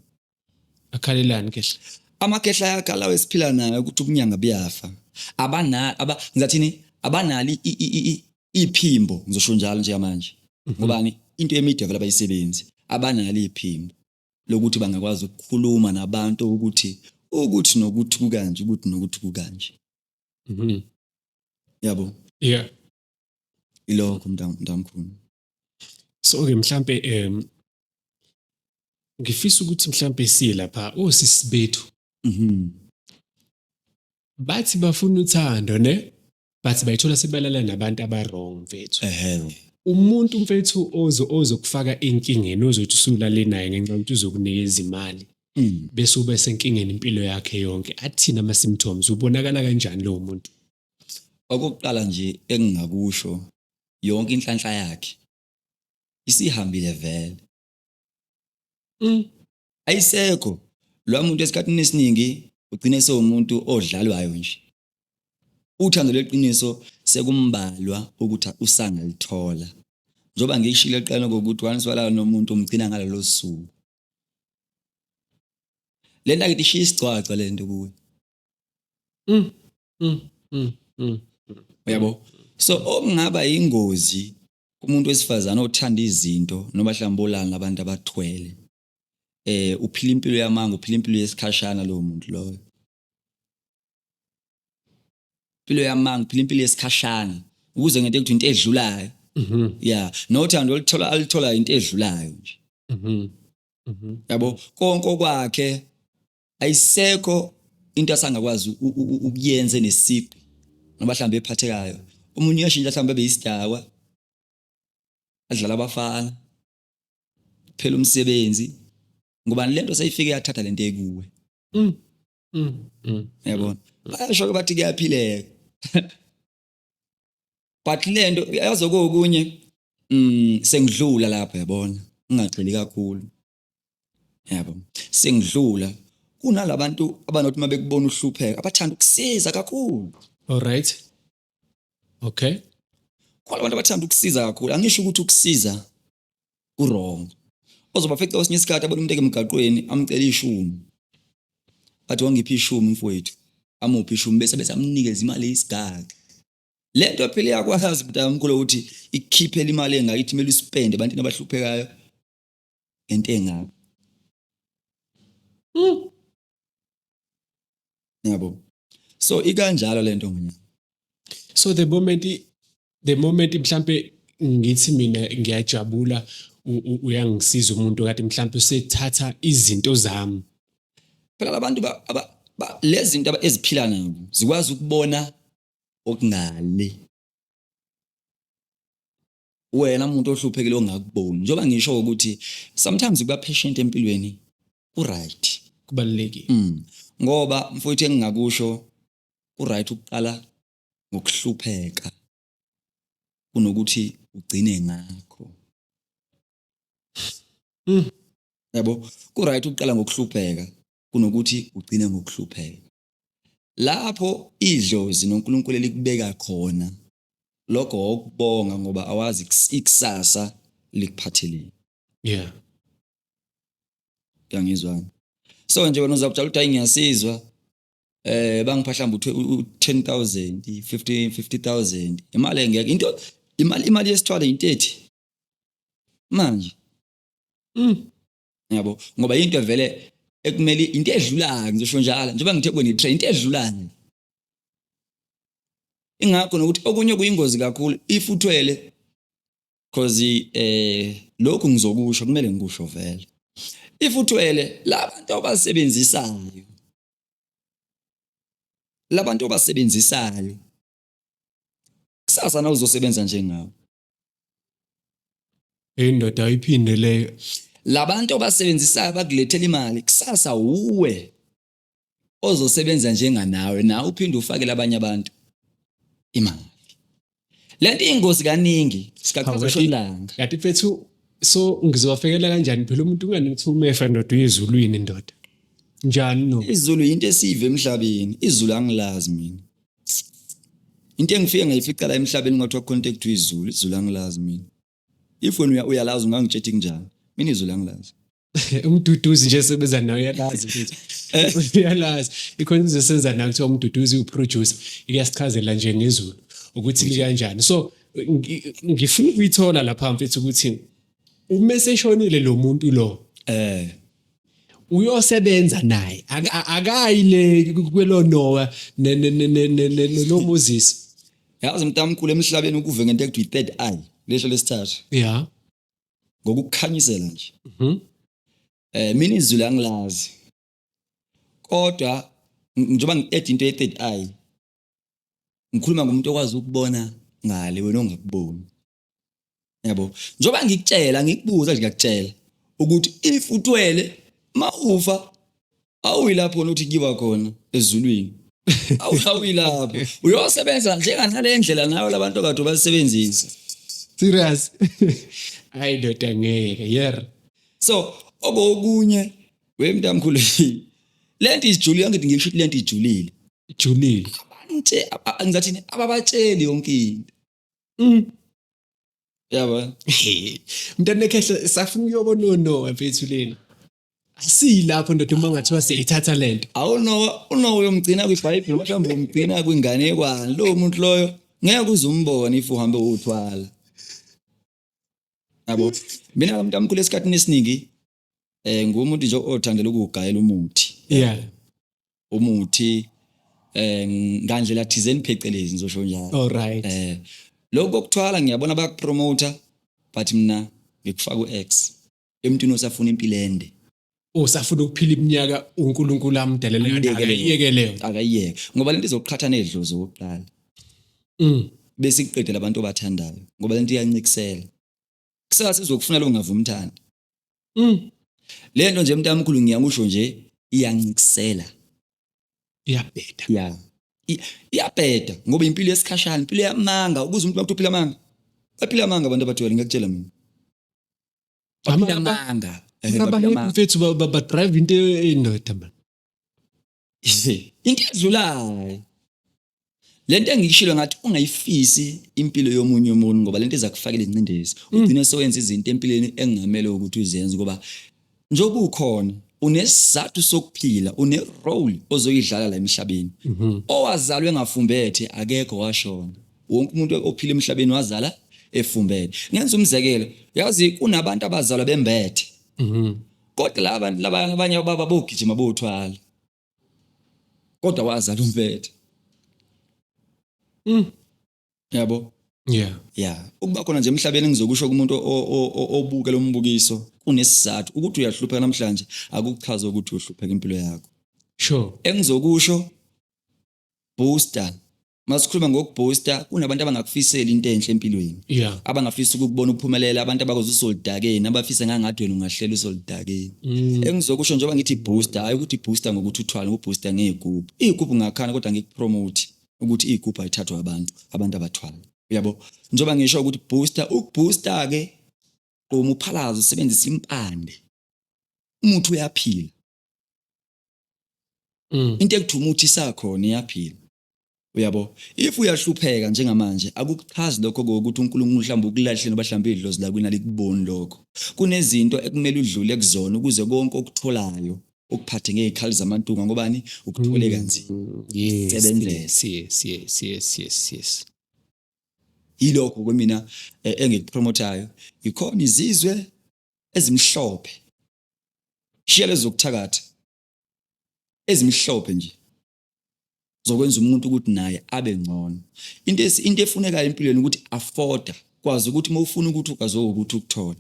S2: Akhalelani khehla?
S1: Amakhehla ayakhala wesiphila nayo ukuthi ubunyanga buyafa. Abana aba ngizathini, abanali iphimbo, ngizosho njalo nje manje. Ngobani? Into ye-media vele abayisebenzi, abanalo iphimbo lokuthi bangakwazi ukukhuluma nabantu ukuthi nokuthi kukanje, ukuthi nokuthi kukanje. Yabo. Ilokho, mntamkhulu.
S2: So ke mhlambe ngifisa ukuthi mhlambe siye lapha osisi bethu. Bathi bafuna uthando ne, but bayithola sebalala nabantu aba wrong mfethu. Umuntu mfethu ozokufaka enkingeni, ozothi usulale naye ngenxa yokuthi uzokunikeza imali, bese ube senkingeni impilo yakhe yonke. Athini ama symptoms, ubonakala kanjani lo muntu?
S1: Okokuqala nje engingakusho, yonke inhlanhla yakhe isihambile vele. Ayisekho. Lo muntu esikhathini esiningi ugcine sewumuntu odlalwayo nje. Uthando leqiniso sekumbalwa ukuthi usangalithola. Njengoba ngishilo eqala ngokuthi once walala nomuntu umgcina ngalelo suku. Lento akithi ishiya isigcwagcwa lento kuwe. Uyabo? So okungaba ingozi kumuntu wesifazane othanda izinto noma mhlawumbe olala nabantu abathwele, uphila impilo yamanga, uphila impilo yesikhashana lowo muntu loyo. Impilo yamanga, uphila impilo yesikhashana, ukuze ngento ekuthi into edlulayo. Yeah, nothando oluthola alithola into edlulayo nje. Yabo, konke kwakhe ayisekho into asangakwazi ukuyenza nesiqi ngoba mhlawumbe ephathekayo. Omunye uyashintsha, mhlawumbe abe yisidakwa, adlala abafana, phela umsebenzi, ngoba lento seyifike yathatha lento ekuwe. Yabona, bayasho ke bathi kuyaphileka, but lento yazo kokunye sengidlula lapho, yabona, ngingagxili kakhulu, yabo, sengidlula kunalabantu abanothi uma bekubona uhlupheka abathanda ukusiza kakhulu.
S2: All right. Okay.
S1: Khona abantu abathanda ukusiza kakhulu. Angisho ukuthi ukusiza ku-wrong. Ozobafica kwesinye isikhathi abona umuntu emgaqweni, amcela ishumi, athi, "Wangiphi ishumi, mfowethu?" Amuphi ishumi, bese amnikeza imali eyisigaxa. Lento phela iyakwazi, mntakamkhulu, ukuthi ikukhiphele imali engaka, ithi kumele uspende ebantwini abahluphekayo ngento engaka. Yabo, so ikanjalo lento ngonyaka.
S2: So the moment mhlambe ngithi mina ngiyajabula, uyangisiza umuntu kade mhlambe usethatha izinto zami.
S1: Phela labantu lezi zinto eziphila nabo zikwazi ukubona okungale wena umuntu ohluphekile ongakuboni. Njengoba ngisho ukuthi sometimes kuba patient empilweni ku right.
S2: Kubalulekile.
S1: Ngoba mfowethu, engingakusho, ku right ukuqala ngokuhlupheka kunokuthi ugcine ngakho. Yabo, ku right ukuqala ngokuhlupheka kunokuthi ugcine ngokuhlupheka. Lapho idlozi noNkulunkulu elikubeka khona, lokho okubonga, ngoba awazi ikusasa likuphatheleni. Uyangizwa? So nje wena uzakutshela ukuthi, "Hayi, ngiyasizwa." Bangipha mhlawumbe u-10,000, 50 50,000, imali engeke into, imali yesithwalo into ethi manje. Yabo, ngoba into vele ekumele into edlulayo, ngizosho njalo njengoba ngithe kweni train, into edlulayo. Ingakho nokuthi okunye kuyingozi kakhulu if uthwele, cause lokhu ngizokusho, kumele ngikusho vele, if uthwele, labantu abasebenzisayo, labantu abasebenzisayo kusasa na uzosebenza njengawe.
S2: Indoda, ayiphinde leyo.
S1: Labantu abasebenzisayo bakulethela imali, kusasa uwe ozosebenza njenganawe, nawe uphinde ufakele abanye abantu imali. Lento ingozi kaningi sikachaza ilanga.
S2: Kanti mfethu, so ngizowafikela kanjani phela umuntu ungani ukuthi umefa, ndoda, uyezulwini, ndoda, njani no?
S1: Izulu into esive emhlabeni, izulu angilazi mina. Into engifike ngayifica la emhlabeni, ngathiwa khona into ekuthiwa izulu, izulu angilazi mina. If wena uyalazi, ungangitshela kunjani, mina izulu angilazi.
S2: Umduduzi nje sebenza naye uyalazi futhi, uyalazi. Ikhona izosenza nayo kuthiwa umduduzi uproducer, iyasichazela nje ngezulu ukuthi likanjani. So ngifuna ukuyithola lapha, mfethu, ukuthi uma eseshonile lo muntu lo, uyosebenza naye, akayi le kwelo Noah no Moses?
S1: Yazi mntamkhulu, emhlabeni ukuve ngento ekuthiwa i-third eye, lesho lesithathu. Ngokukhanyisela nje. Mina izulu angilazi, kodwa njengoba ngi-add into ye-third eye, ngikhuluma ngomuntu okwazi ukubona ngale wena ongakuboni, yabo. Njengoba ngikutshela, ngikubuza nje, ngiyakutshela ukuthi if uthwele, mawufa awuyilapho ukuthi kuyiwa khona ezulwini, awuyilapho, uyosebenza njenganale ndlela nayo labantu kade basebenzisa.
S2: Serious? Hayi ndoda, ngeke yer.
S1: So okokunye, wemntamkhulu, lento ijulile, angithi ngisho ukuthi lento ijulile.
S2: Julile.
S1: Abantu ngizathini, ababatsheli yonke into. Yabo.
S2: Mntana ekhehla, safuna ukuyobona uNoah, mfethu, lena asiyilapho, ndoda, uma ngathiwa siyayithatha lento.
S1: Awunowa, unowa uyomgcina kwiBhayibheli, mhlawumbe umgcina kwinganekwane. Lowo muntu loyo ngeke uze umbone if uhambe uthwala, yabo. Mina mntamkhulu, esikhathini esiningi ngumuntu nje othandela ukugayela umuthi. Umuthi ngandlela thizeni, phecelezi, ngizosho njalo.
S2: All right.
S1: Lokho kokuthwala ngiyabona bayakupromota, but mina ngikufaka u-X emntwini osafuna impilo ende.
S2: Usafuna ukuphila iminyaka uNkulunkulu amdelele yona.
S1: Amnikele yona.
S2: Akayiyeke leyo.
S1: Akayiyeke, ngoba lento izoqhatha nedlozi okokuqala, bese iqedela abantu obathandayo, ngoba lento iyancikisela. Kusasa izokufuna lo ngavuma umthanda. Le nto nje, mntamkhulu, ngiyakusho nje, iyancikisela.
S2: Iyabheda.
S1: Ya, iyabheda, ngoba impilo yesikhashana, impilo yamanga, ukuze umuntu bakuthi uphila amanga, baphila amanga abantu abathwele, ngiyakutshela mina, baphila amanga. Baphila
S2: Abanye
S1: amanga.
S2: mfethu ba drive into endoda, man.
S1: Into edlulayo lento engiyishilo, ngathi ungayifisi impilo yomunye umuntu, ngoba lento izakufakela ingcindezi, ugcine sowenza izinto empilweni engamele ukuthi uzenze, ngoba njengoba ukhona unesizathu sokuphila, une-role ozoyidlala la emhlabeni. Owazalwa engafumbethe akekho, washona. Wonke umuntu ophila emhlabeni wazala efumbethe. Ngenza umzekelo, yazi kunabantu abazalwa bembethe, kodwa laba bantu laba abanye baba bogijima bothwala, kodwa wazala umbethe. Yabo. Ya, ukuba khona nje emhlabeni, ngizokusho kumuntu obuke lo mbukiso, kunesizathu ukuthi uyahlupheka namhlanje, akukuchaza ukuthi uhlupheka impilo yakho. Engizokusho, booster, masikhuluma ngokubooster, kunabantu abangakufiseli into enhle empilweni, abangafisa ukukubona uphumelela, abantu abakwazi usolidakeni, abafisa ngangathi wena ungahlela usolidakeni. Engizokusho, njengoba ngithi booster, hayi ukuthi booster ngokuthi uthwale, ubooster ngey'gubhu. Iy'gubhu ngakhana, kodwa ngikupromote ukuthi iy'gubhu ayithathwa abantu abathwala, uyabo. Njengoba ngisho ukuthi booster, ukubooster ke qoma uphalaze, usebenzise impande, umuthi uyaphila. Into ekuthiwa umuthi isakhona, iyaphila, uyabo. If uyahlupheka njengamanje, akukuchazi lokho kokuthi uNkulunkulu mhlawumbe ukulahleni, mhlawumbe idlozi lakwini alikuboni lokho. Kunezinto ekumele udlule kuzona ukuze konke okutholayo. Ukuphathe ngezikhali zamantunga ngobani ukuthole kanzima.
S2: Yes.
S1: Sebenzela.
S2: Yes.
S1: Yilokho kwemina engikupromotayo. Ikhona izizwe ezimhlophe. Shiya lezo zokuthakatha. Ezimhlophe nje. Zokwenza umuntu ukuthi naye abe ngcono. Into efunekayo empilweni ukuthi afforda, kwazi ukuthi uma ufuna ukuthi ukwazi ukuthi ukuthole.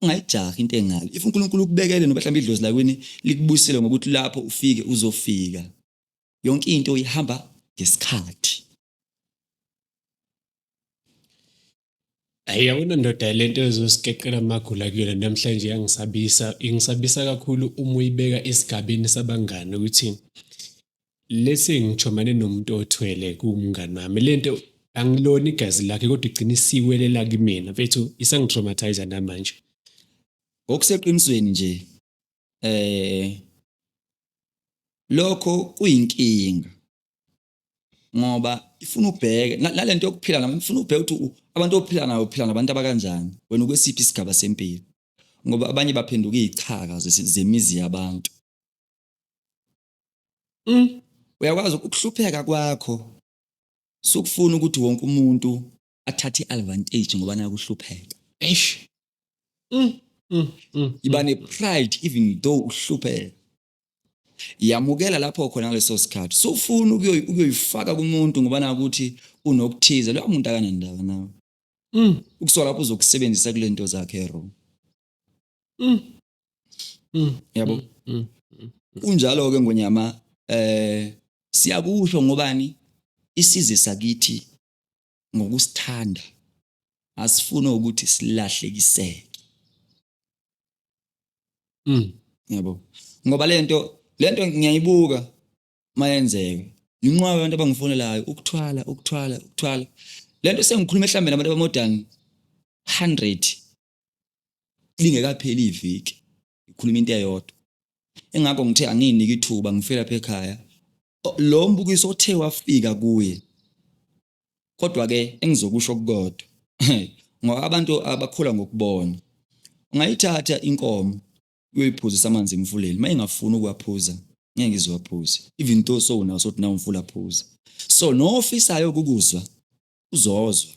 S1: Ungayijahi into engalo. If uNkulunkulu ukubekele noma mhlawumbe idlozi lakwini likubusile ngokuthi lapho ufike uzofika. Yonke into ihamba ngesikhathi.
S2: Hayi, yabona ndoda, lento ezosikeqela amagula kuyona namhlanje yangisabisa, ingisabisa kakhulu uma uyibeka esigabeni sabangani ukuthi lese ngijomane nomuntu othwele kuwumngani wami. Lento angilona igazi lakhe kodwa igcina isiwelela kimina mfethu, isangitraumatize namanje.
S1: Ngokuseqinisweni nje lokho kuyinkinga ngoba ifuna ubheke nalento yokuphila nami, ifuna ubheke ukuthi abantu ophila nayo uphila nabantu abakanjani, wena ukwesiphi isigaba sempilo, ngoba abanye baphenduka izichaka zemizi yabantu. Uyakwazi ukuhlupheka kwakho sukufuna ukuthi wonke umuntu athathe i-advantage ngoba nakuhlupheka.
S2: Eish.
S1: Iba ne-pride even though uhlupheka. Yamukela lapho khona ngaleso sikhathi. Sufuna ukuyoyifaka kumuntu ngoba nakuthi unokuthize, loyo muntu akanandaba nawe. Ukusuka lapho uzokusebenzisa kule nto zakhe wrong. Yabo. Kunjalo ke ngonyama, siyakusho ngobani isize sakithi ngokusithanda, asifuni ukuthi silahlekiseke. Yabo. Ngoba lento ngiyayibuka mayenzeka. Inqwaba abantu abangifonelayo ukuthwala ukuthwala ukuthwala. Lento sengikhuluma mhlambe nabantu aba more than 100 lingekapheli iviki. Ikhuluma into eyodwa. Engakho ngithe anginike ithuba ngifike lapha ekhaya. Lo mbukiso othe wafika kuye. Kodwa ke engizokusho kukodwa. Ngoba abantu abakholwa ngokubona. Ungayithatha inkomo uyoyiphuzisa amanzi emfuleni, mayingafuni ukuwaphuza ngeke izowaphuza. Even though so unaso sothi na umfula phuza. So nofisayo ukukuzwa uzozwa.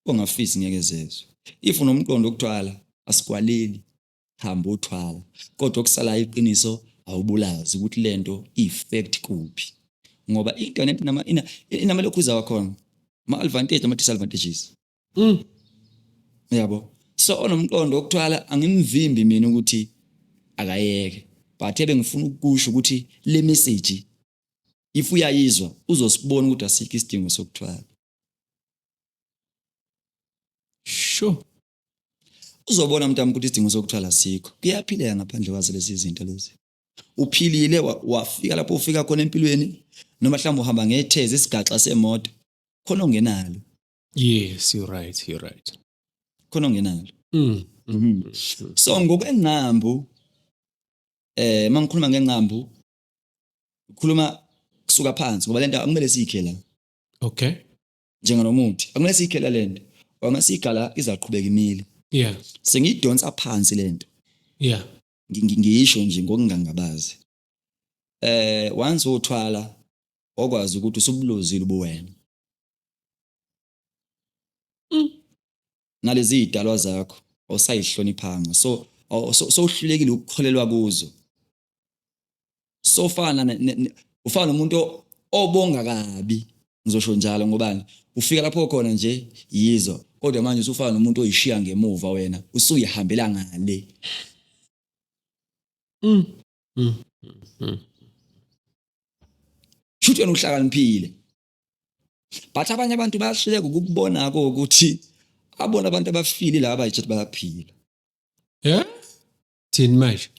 S1: Ongafisi ngeke zezwe. If unomqondo wokuthwala asikwaleli, hamba uthwala. Kodwa okusalayo iqiniso awubulazi ukuthi lento i-effect kuphi. Ngoba internet inamalokhuza wakhona, ama advantage nama disadvantages. Yabo. So onomqondo wokuthwala angimvimbi mina ukuthi akayeke. But ebengifuna ukusho ukuthi le message if uyayizwa uzosibona ukuthi asikho isidingo sokuthwala.
S2: Sure.
S1: Uzobona mntami ukuthi isidingo sokuthwala sikho. Kuyaphileka ngaphandle kwazo lezi zinto lezi. Uphilile wafika lapho ufika khona empilweni, noma mhlawumbe uhamba ngethezi isigaxa semoto, khona ongenalo.
S2: Yes, you're right, you're right.
S1: Khona ongenalo. So ngokwengqambu, mangikhuluma ngengqambu, ngikhuluma kusuka phansi ngoba lento akumele siyikhe la.
S2: Okay.
S1: Njenganomuthi, akumele siyikhe la lento. Ngoba sigala izaqhubeka imile.
S2: Yeah.
S1: Sengiyidonsa phansi lento.
S2: Yeah.
S1: Ngiyisho nje ngokungangabazi. Once uthwala okwazi ukuthi usubulozile ubuwena. Nalezi idalwa zakho awusayihloniphanga. So sowuhlulekile ukukholelwa kuzo. Sofana ufana nomuntu obonga kabi, ngizosho njalo ngobani ufika lapho khona nje yizo, kodwa manje usufana nomuntu oyishiya ngemuva wena usuyihambela ngale. Shuthi wena uhlakaniphile. But abanye abantu bayahluleka ukubona ukuthi abona abantu abafile laba abayithi bayaphila.
S2: Yeah? Thini manje?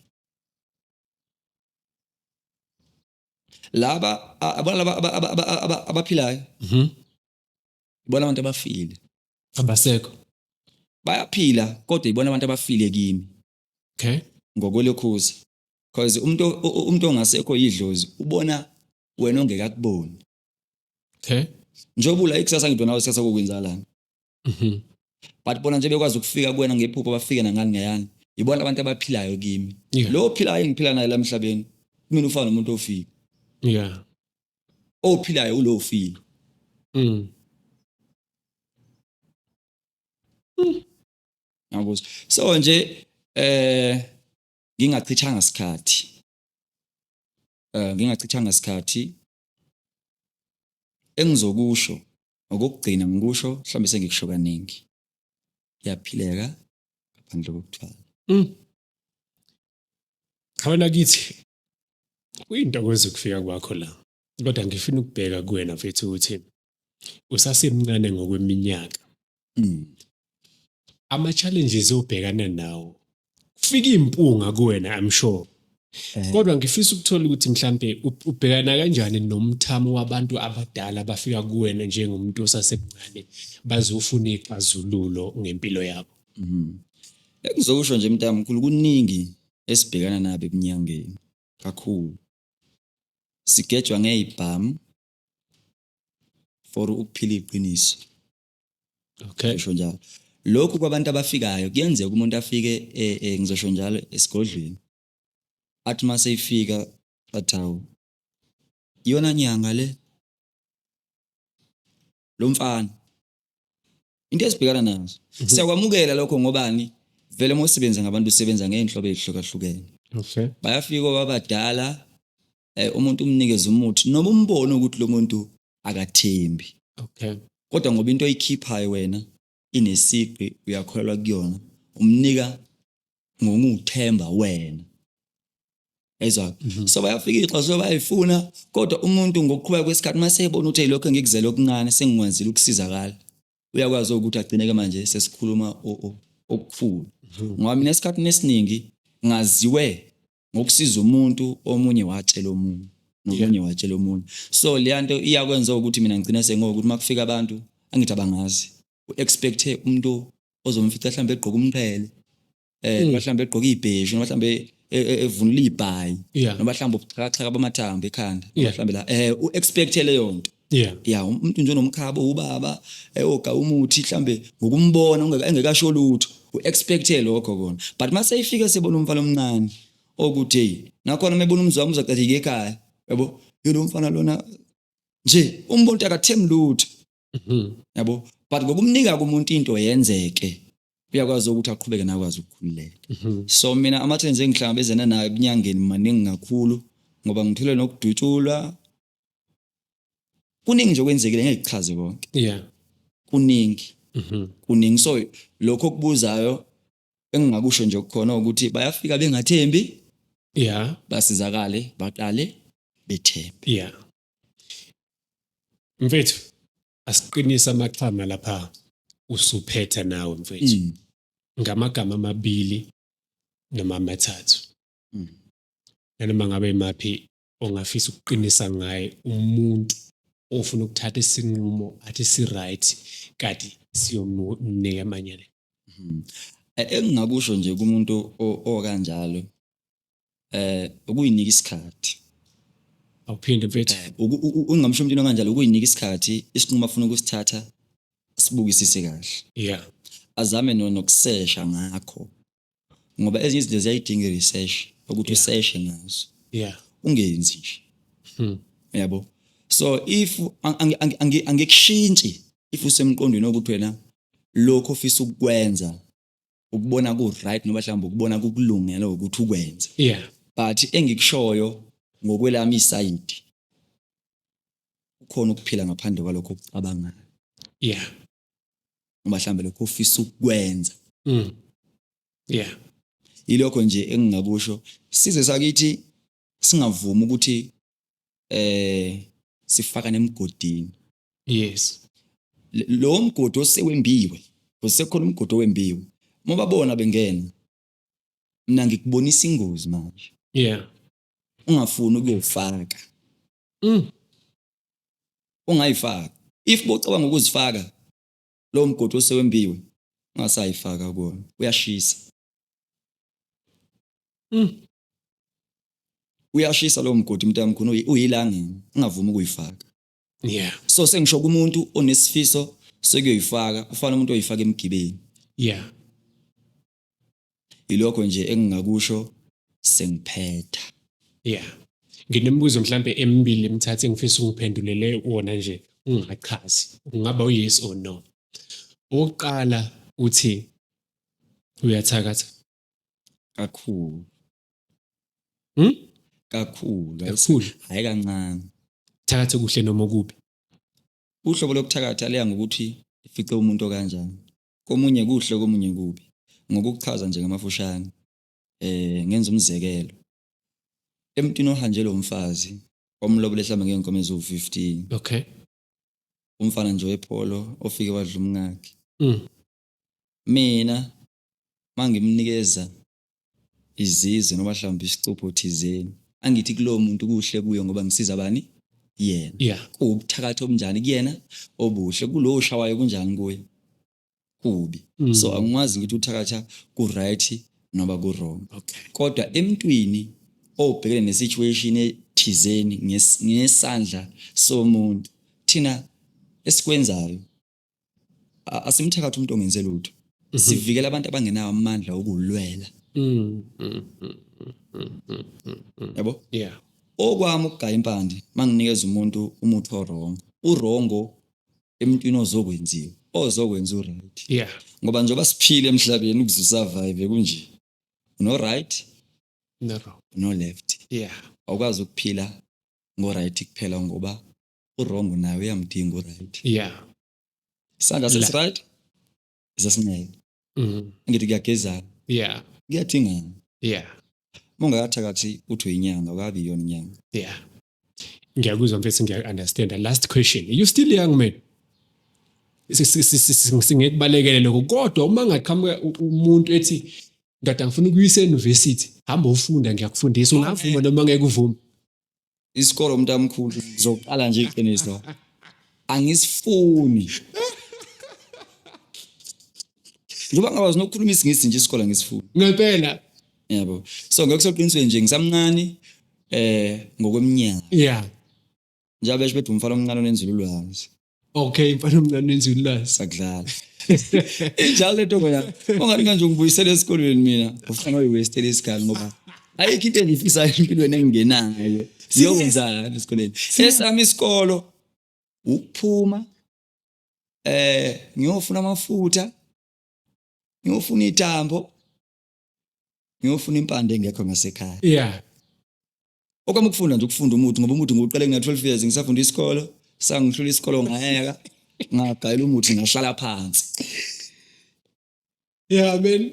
S1: Laba abona laba abaphilayo. Ibona abantu abafile.
S2: Abasekho.
S1: Bayaphila kodwa ibona abantu abafile kimi.
S2: Okay.
S1: Ngokwelokhuza. Because umuntu ongasekho idlozi ubona wena ongekakuboni.
S2: Okay.
S1: Njengoba ula ikusasa ngidwa nawe ikusasa kokwenzalana. But bona nje bekwazi ukufika kuwena ngephupho bafike nangani ngayani. Ibona abantu abaphilayo kimi. Lo ophilayo engiphila naye la emhlabeni kumina ufana nomuntu ofile. Ophilayo ulo ofile. Ngiyakuzwa. So nje ngingachithanga isikhathi. Ngingachithanga isikhathi engizokusho okokugcina ngikusho mhlawumbe sengikusho kaningi. Kuyaphileka ngaphandle kokuthwala.
S2: Cha kithi kuyintokozo ukufika kwakho la. Kodwa ngifuna ukubheka kuwena mfethu ukuthi usasemncane ngokweminyaka. Ama challenges obhekana nawo kufika impunga kuwena, I'm sure. Kodwa ngifisa ukuthola ukuthi mhlambe ubhekana kanjani nomthamo wabantu abadala abafika kuwena njengomuntu osasemncane bazofuna ixazululo ngempilo yabo.
S1: Engizokusho nje mntamkhulu, kuningi esibhekana nabo ebunyangeni kakhulu. Sigejwa ngezibhamu for ukuphila iqiniso. Ngisho njalo. Lokhu kwabantu abafikayo kuyenzeka umuntu afike ngizosho njalo esigodlweni. Athi mase ifika athi hawu iyona nyanga le lo mfana. Into esibhekana nazo. Siyakwamukela lokho ngobani? Vele uma usebenza ngabantu usebenza ngey'nhlobo ey'hlukahlukene. Bayafika obabadala, umuntu umnikeze umuthi noma umbone ukuthi lo muntu akathembi. Kodwa ngoba into oyikhiphayo wena inesigqi uyakholelwa kuyona, umnika ngokuthemba wena. Ezwa. So bayafika ixaso bayifuna, kodwa umuntu ngokuqhubeka kwesikhathi mase ebona ukuthi lokho engikuzele okuncane sengikwenzile ukusizakala, uyakwazi ukuthi agcine ke manje sesikhuluma okukhulu. Ngoba mina esikhathini esiningi ngaziwe ngokusiza umuntu, omunye watshela omunye, nomunye watshela omunye. So le nto iyakwenza ukuthi mina ngigcine sengokuthi makufika abantu angithi abangazi, u-expecte umuntu ozomfica mhlambe egqoka umqhele, mhlambe egqoka ibheshu, noma mhlambe evunula ibhayi, noma mhlambe ubuxhakaxhaka bamathambo ekhanda, noma mhlambe la u-expecte leyo nto. Yeah, umuntu nje onomkhaba ubaba oga umuthi mhlambe ngokumbona engekasho lutho, u-expecte lokho kona. But mase ifika sebona umfana omncane okuthi hey, nakhona mebona umzi wami uzocathi ike ekhaya, yabo, lo mfana lona nje umbona akathembi lutho. Yabo, but ngokumnika kumuntu into yenzeke, uyakwazi ukuthi aqhubeke nakwazi ukukhululeka. So mina ama-trends engihlangabezana nayo ebunyangeni maningi kakhulu, ngoba ngithole nokudutshulwa. Kuningi nje okwenzekile, ngeke ngichaze konke. Kuningi. Kuningi. So lokho okubuzayo engingakusho nje okukhona ukuthi bayafika bengathembi. Basizakale baqale bethembe.
S2: Mfethu, asiqinise amaxhama lapha usuphetha nawe mfethu. Ngamagama amabili noma amathathu. Nanoma ngabe imaphi ongafisa ukuqinisa ngaye umuntu ofuna ukuthatha isinqumo athi si right kanti siyomnika amanyala.
S1: Engingakusho nje kumuntu okanjalo, ukuyinika isikhathi.
S2: Awuphinde mfethu.
S1: Ungamsho umuntu kanjalo, ukuyinika isikhathi, isinqumo afuna ukusithatha sibukisise kahle. Azame nokusesha ngakho. Ngoba ezinye izinto ziyayidinga i-research ukuthi useshe ngazo. Ungenzi nje. Yabo. So if angikushintshi if usemqondweni ukuthi wena lokho ofisa ukukwenza ukubona ku right noma mhlawumbe ukubona kukulungela ukuthi ukwenze. But engikushoyo ngokwelami isayidi, kukhona ukuphila ngaphandle kwalokho okucabangayo. Noma mhlawumbe lokho ofisa ukukwenza. Yilokho nje engingakusho. Size sakithi singavumi ukuthi sifakane emgodini. Lo mgodi osewembiwe, kusekhona umgodi owembiwe. Uma babona bengena, mina ngikubonisa ingozi manje. Ungafuni ukuyofaka. Ungayifaka. If bocabanga ukuzifaka lo mgodi osewembiwe, ungasayifaka kuwona, uyashisa. Uyashisa lo mgodi mntamkhulu, uyilangeni, ungavumi ukuyifaka. So sengisho kumuntu onesifiso sekuyoyifaka, ufana umuntu oyifaka emgibeni. Ilokho nje engingakusho sengiphetha.
S2: Yeah. Nginemibuzo mhlambe emibili emithathu engifisa ungiphendulele wona nje ungachazi. Kungaba u-yes or no. Owokuqala uthi uyathakatha.
S1: Kakhulu. Kakhulu.
S2: Kakhulu.
S1: Hayi kancane.
S2: Thakatha kuhle noma okubi.
S1: Uhlobo lokuthakatha liya ngokuthi ifice umuntu okanjani. Komunye kuhle komunye kubi. Ngokuchaza nje ngamafushane. Ngenza umzekelo. Emntwini ohanjelwe umfazi omlobole mhlawumbe ngey'nkomo eziwu-15.
S2: Okay.
S1: Umfana nje wepholo ofike wadla umngakhe. Mina mangimnikeza izizwe noma mhlawumbe isicupho thizeni, angithi kulowo muntu kuhle kuye ngoba ngisiza bani? Yena.
S2: Yeah.
S1: Kuwubuthakathi obunjani kuyena? Obuhle. Kulowo oshawayo kunjani kuye? Kubi. So angikwazi ngithi uthakatha ku right noma ku wrong.
S2: Okay.
S1: Kodwa emntwini obhekene nesituation ethizeni ngesandla somuntu, thina esikwenzayo asimthakathi umuntu ongenze lutho. Sivikela abantu abangenawo amandla okulwela. Yabo?
S2: Yeah.
S1: Okwami ukugaya impande manginikeza umuntu umuthi owrong. Urongo emntwini ozokwenziwa, ozokwenza uright.
S2: Yeah.
S1: Ngoba njengoba siphile emhlabeni ukuze usurvive kunje. No right,
S2: no wrong,
S1: no left.
S2: Yeah.
S1: Awukwazi ukuphila ngo right kuphela ngoba uwrong naye uyamdinga uright.
S2: Yeah.
S1: Isandla sesi right? Sesinxele. Ngithi kuyagezana.
S2: Yeah.
S1: Kuyadingana.
S2: Yeah.
S1: Mongakathakathi uthi uyinyanga ukabi iyona inyanga.
S2: Yeah. Ngiyakuzwa mfethu, ngiya-understand. Last question. You still young man. Singekubalekele lokho kodwa uma ngaqhamuka umuntu ethi ndoda ngifuna ukuyisa e-university, hamba ufunda ngiyakufundisa, ungavuma noma ngeke uvume?
S1: Isikolo mntamkhulu ngizoqala nje iqiniso. Angisifuni. Njengoba ngakwazi nokukhuluma isiNgisi nje isikole angisifuni.
S2: Ngempela.
S1: Yabo. So ngekusoqinisweni nje ngisamncane ngokweminyaka.
S2: Yeah.
S1: Njengoba besho bethi umfana omncane onenzululwazi.
S2: Okay, umfana omncane onenzululwazi.
S1: Sakudlala. Injalo lento ngoba ungathi kanje ungibuyisele esikolweni mina, ufuna uyiwastele isikhathi ngoba ayikho into engiyifisayo empilweni engingenayo. Siyokwenzani esikoleni? Esami isikolo ukuphuma ngiyofuna amafutha, ngiyofuna itambo, ngiyofuna impande engekho ngasekhaya.
S2: Yeah.
S1: Okwami ukufunda nje ukufunda umuthi ngoba umuthi ngiwuqale ngina 12 years ngisafunda isikolo, sangihlula isikolo ngayeka, ngagayela umuthi ngahlala phansi.
S2: Yeah man.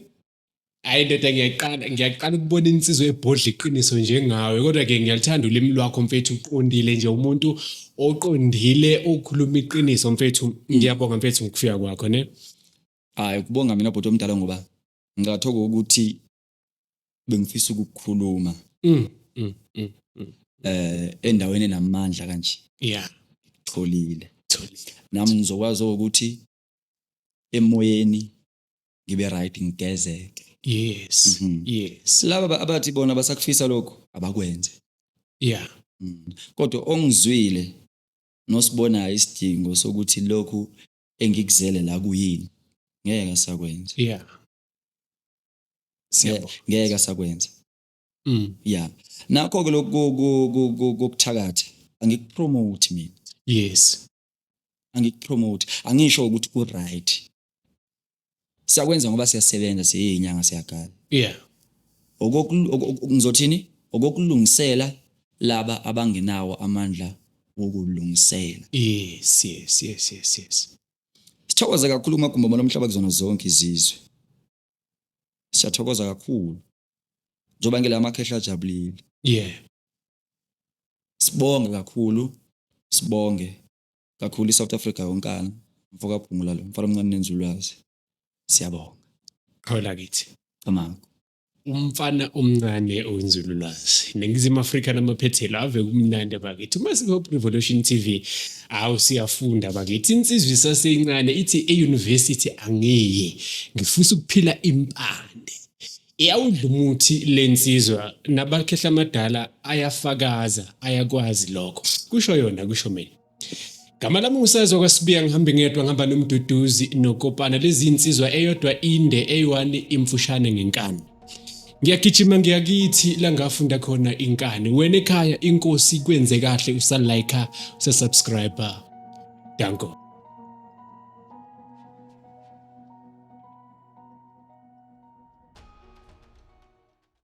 S2: Hayi ndoda ngiyaqala ukubona insizwa ebhodla iqiniso njengawe, kodwa ke ngiyalithanda ulimi lwakho mfethu, uqondile nje, umuntu oqondile okhuluma iqiniso mfethu. Ngiyabonga mfethu ngokufika kwakho ne.
S1: Hayi ukubonga mina bhuti omdala ngoba ngingathokoza ukuthi bengifisa ukukhuluma. Endaweni enamandla kanje.
S2: Yeah.
S1: Tholile.
S2: Tholile.
S1: Nami ngizokwazi ukuthi emoyeni ngibe right ngigezeke.
S2: Yes. Yes.
S1: Laba abathi bona basakufisa lokho abakwenze.
S2: Yeah.
S1: Kodwa ongizwile nosibonayo isidingo sokuthi lokhu engikuzele la kuyini ngeke sakwenza.
S2: Yeah.
S1: Ngeke sakwenza. Yeah. Nakho ke lokhu kokuthakatha angikupromote mina.
S2: Yes.
S1: Angikupromote. Angisho ukuthi ku right. Siyakwenza ngoba siyasebenza, siyinyanga, siyagala.
S2: Yeah.
S1: Ngizothini? Okokulungisela laba abangenawo amandla wokulungisela.
S2: Yes, yes, yes, yes, yes.
S1: Sithokoza kakhulu kumagumbi omhlaba kuzona zonke izizwe. Siyathokoza kakhulu. Njengoba ngila amakhehla ajabulile.
S2: Yeah.
S1: Sibonge kakhulu, sibonge kakhulu iSouth Africa yonkana. Mfoka Phungula lo, mfana omncane nenzululwazi. Siyabonga.
S2: Khola kithi.
S1: Camako.
S2: Umfana omncane owenzululwazi. Ningizimu Afrika namaphethelo ave kumnandi bakithi. Uma siku Hope Revolution TV, awu siyafunda bakithi. Insizwa isasencane ithi e-university angiyi. Ngifisa ukuphila impande. Iyawudla umuthi lensizwa nabakhehla amadala ayafakaza, ayakwazi lokho. Kusho yona, kusho mina. Gama lami uSezwa kwaSibiya, ngihambe ngedwa, ngihamba noMduduzi noKopana. Lezi insizwa eyodwa inde, eyi-one imfushane ngenkani. Ngiyagijima ngiyakithi la ngafunda khona inkani. Wena ekhaya inkosi kwenze kahle usalike, usasubscribe. Danko.